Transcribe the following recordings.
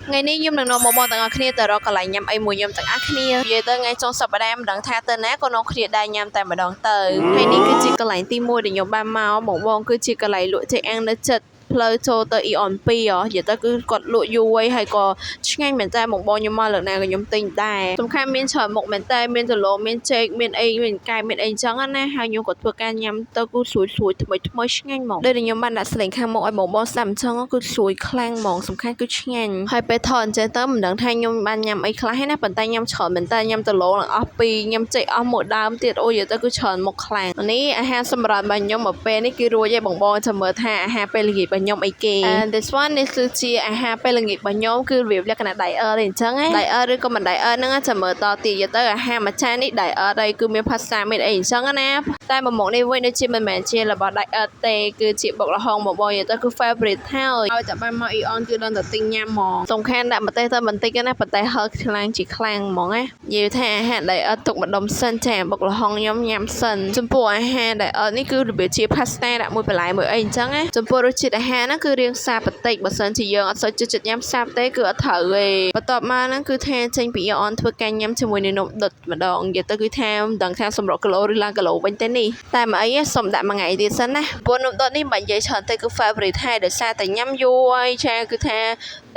ថ្ងៃនេះខ្ញុំនឹងនាំបងប្អូនទាំងអស់គ្នាទៅរកកន្លែងញ៉ាំអីមួយខ្ញុំទាំងអស់គ្នានិយាយទៅថ្ងៃចុងសប្តាហ៍មិនដឹងថាទៅណាក៏នាំគ្នាដែរញ៉ាំតែម្ដងទៅហើយនេះគឺជាកន្លែងទី1ដែលខ្ញុំបានមកបងបងគឺជាកន្លែងលក់ចេកអាំងនៅចិត្តផ្លូវចូលទៅ AEON 2ហ៎និយាយទៅគឺគាត់លក់យូរហើយហើយក៏ឆ្ងាញ់មែនតើបងបងខ្ញុំមកលើកណាក៏ខ្ញុំទិញដែរសំខាន់មានច្រើនមុខមែនតើមានដំឡូងមានចេកមានអីមានកែបមានអីចឹងណាហើយខ្ញុំក៏ធ្វើការញ៉ាំទៅគឺស្រួយស្រួយថ្មីថ្មីឆ្ងាញ់ហ្មងដូចដែលខ្ញុំបានដាក់ស្លេងខាងមុខឲ្យបងបងស្ដាប់អញ្ចឹងគឺស្រួយខ្លាំងហ្មងសំខាន់គឺឆ្ងាញ់ហើយពេលថតអញ្ចឹងទៅមិនដឹងថាខ្ញុំបានញ៉ាំអីខ្លះទេណាប៉ុន្តែញ៉ាំច្រើនមែនតើញ៉ាំដំឡូងទាំងអស់ពីរញ៉ាំចេកអស់មួយដើមទៀតអូយនិយាយទៅគឺច្រើនមុខខ្លាំងនេះអាហារសម្រាប់របស់ខ្ញុំមកពេលនេះគឺរួចហើយបងបងចាំមើលថាអាហារពេលល្ងាចរបស់ខ្ញុំអីគេ And this one នេះគឺជាអាហារពេលល្ងាចរបស់ខ្ញុំគឺរបៀបលក្ខណៈ diet ទេអញ្ចឹងណា diet ឬក៏មិន diet ហ្នឹងចាំមើលតទៀតនិយាយទៅអាហារមួយចាននេះ diet អីគឺមាន pasta មានអីអញ្ចឹងណាតែមួយមុខនេះវិញដូចជាមិនមែនជារបស់ diet ទេគឺជាបុកល្ហុងបងបងនិយាយទៅគឺ favorite ហើយឲ្យតែបានមក AEON គឺដឹងតែទិញញ៉ាំហ្មងសំខាន់ដាក់ម្ទេសទៅបន្តិចណាប៉ុន្តែហឹរខ្លាំងជាខ្លាំងហ្មងណានិយាយថាអាហារ diet ទុកម្ដុំសិនចាបុកល្ហុងខ្ញុំញ៉ាំសិនចំពោះអាហារ diet នេះគឺរបៀបជា pasta ដាក់មួយបន្លែមួយអីអញ្ចឹងណាចំពោះរសជាតិអាហារហ្នឹងគឺរាងសាបបន្តិចបើសិនជាយើងអត់សូវចិត្តញ៉ាំសាបទេគឺអត់ត្រូវទេបន្ទាប់មកហ្នឹងគឺថាចេញពី AEON ធ្វើការញ៉ាំជាមួយនឹងនំដុតម្ដងនិយាយទៅគឺថាមិនដឹងថាសម្រក់គីឡូឬឡើងគីឡូវិញទេនេះតែមកអីសុំដាក់មួយថ្ងៃទៀតសិនណាព្រោះនំដុតនេះមិននិយាយច្រើនទេគឺ favorite ហើយដោយសារតែញ៉ាំយូរហើយចាគឺថា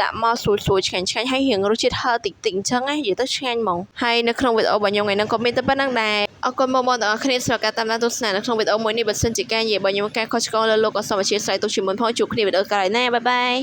ដាក់មកស្រួយស្រួយឆ្ងាញ់ឆ្ងាញ់ហើយរៀងរសជាតិហឹរតិចតិចអញ្ចឹងណានិយាយទៅឆ្ងាញ់ហ្មងហើយនៅក្នុងវីដេអូរបស់ខ្ញុំថ្ងៃហ្នឹងក៏មានតែប៉ុណ្្នឹងដែរអរគុណបងប្អូនទាំងអស់គ្នាសម្រាប់ការតាមដានទស្សនានៅក្នុងវីដេអូមួយនេះបើសិនជាការនិយាយរបស់ខ្ញុំការខុសឆ្គងលើលោកក៏សូមអធ្យាស្រ័យទុកជាមុនផងជួបគ្នាវីដេអូក្រោយណាbye bye.